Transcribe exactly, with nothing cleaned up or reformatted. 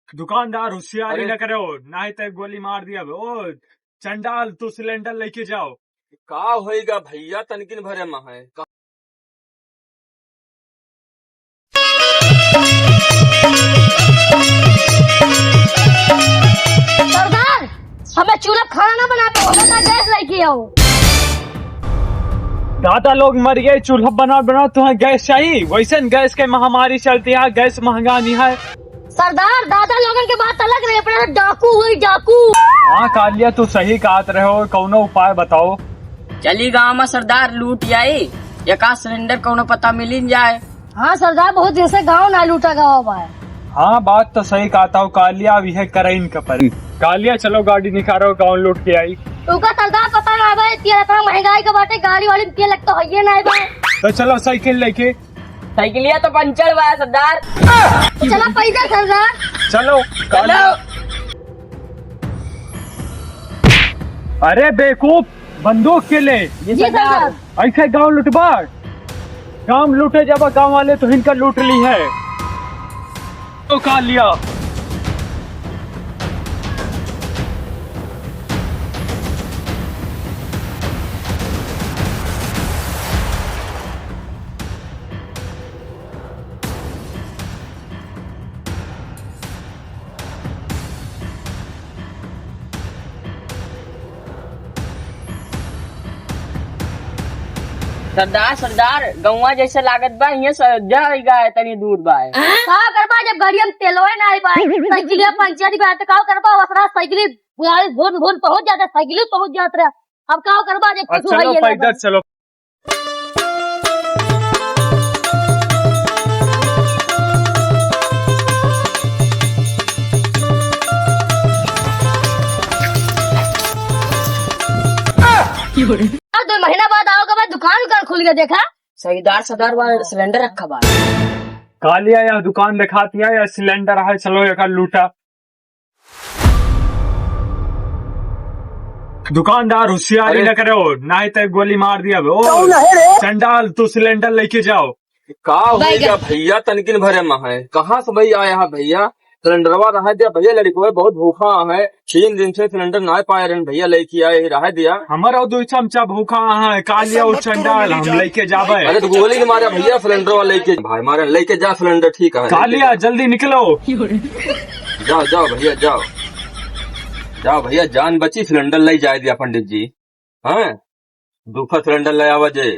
दुकानदार, होशियारी अरे। न करो, नाहीं तो गोली मार दिया। ओ चंडाल, तू सिलेंडर लेके जाओ। का होइगा भइया, तनकिन भरे मा है। का सरदार, हमें चूल्हा खाना ना बनावे, हमें ना गैस लेके आओ। दादा लोग मर गए, चूल्हा बना बना तुम्हें गैस चाहिए? वैसे गैस के महामारी चलती है, गैस महंगा नहीं है। सरदार, दादा लोगन के बात अलग रहे, अपना डाकू हुई, डाकू। हाँ कालिया, तू सही कहत रहे हो, कौनो उपाय बताओ। चली गाँव मा सरदार लूट आई, एका सिलेंडर कौनो पता मिलिन जाए। हाँ सरदार, बहुत दिन से गाँव ना लूटा गवा बा। हाँ, बात तो सही कहत हो कालिया, अब यह करे इनका पर। कालिया, चलो गाड़ी निकालो, गाँव लूट के आई। तुका सरदार पता ना बा, तेल इतना महंगाई का बाटे, गाड़ी वाली में तेल लगता है ये ना बा। तो चलो साइकिल लेके। साइकिलिया तो पंचर बा सरदार। चला पैदल सरदार। चलो। चलो। अरे बेवकूफ, बंदूक के ले। जी जी सरदार। सरदार। ऐसे गांव लुटबा, गांव लूटे जाबा, गांव वाले तो इनका लूट ली है। तो कालिया। सरदार, सरदार, गौवा जैसे लागत बा, हियां से अयोध्या ही गा है, तनी दूर बा है। का करबा, जब गाड़ी में तेलवे ना आई बा, साइकिलिया पंचर बा, तो का करबा, ओसरा साइकिल भून भून पहुंच जाता, साइकिल पहुंच जात रहा। अब का करबा, जब अब कुछ चलो, है ना पैदल बा। चलो। अब दो महीना बाद आओगे, भाई, दुकान उकान खुल गया, देखा? सहीदार सदार वाला सिलेंडर रखा बा। कालिया, यह दुकान दिखाती है, यह सिलेंडर है, चलो, यह लूटा। दुकानदार, होशियारी अरे। न करे हो, नाहीं तो गोली मार दिया। ओ, कौन है रे? चंडाल, तू सिलेंडर लेके जाओ। का हो गया भैया, तनकिन भरे मा है? कहाँ से भाई आया है भैया? सिलेंडरवा रह दिया भैया, लड़को है बहुत भूखा है, तीन दिन से सिलेंडर ना पाए रहन भैया, लेके आए ही रह दिया। हमारा दो चमचा भूखा है, कालिया और चंडाल, हम लेके जाबे। अरे तो गोली न मारा भैया, सिलेंडरवा लेके भाई मारे, लेके जा सिलेंडर, ठीक है। कालिया, जल्दी निकलो। जाओ, जाओ भैया, जाओ। जाओ भैया, जान बची, सिलेंडर ले जाए दिया पंडित जी। हाँ, दूसरा सिलेंडर ले आवा जे।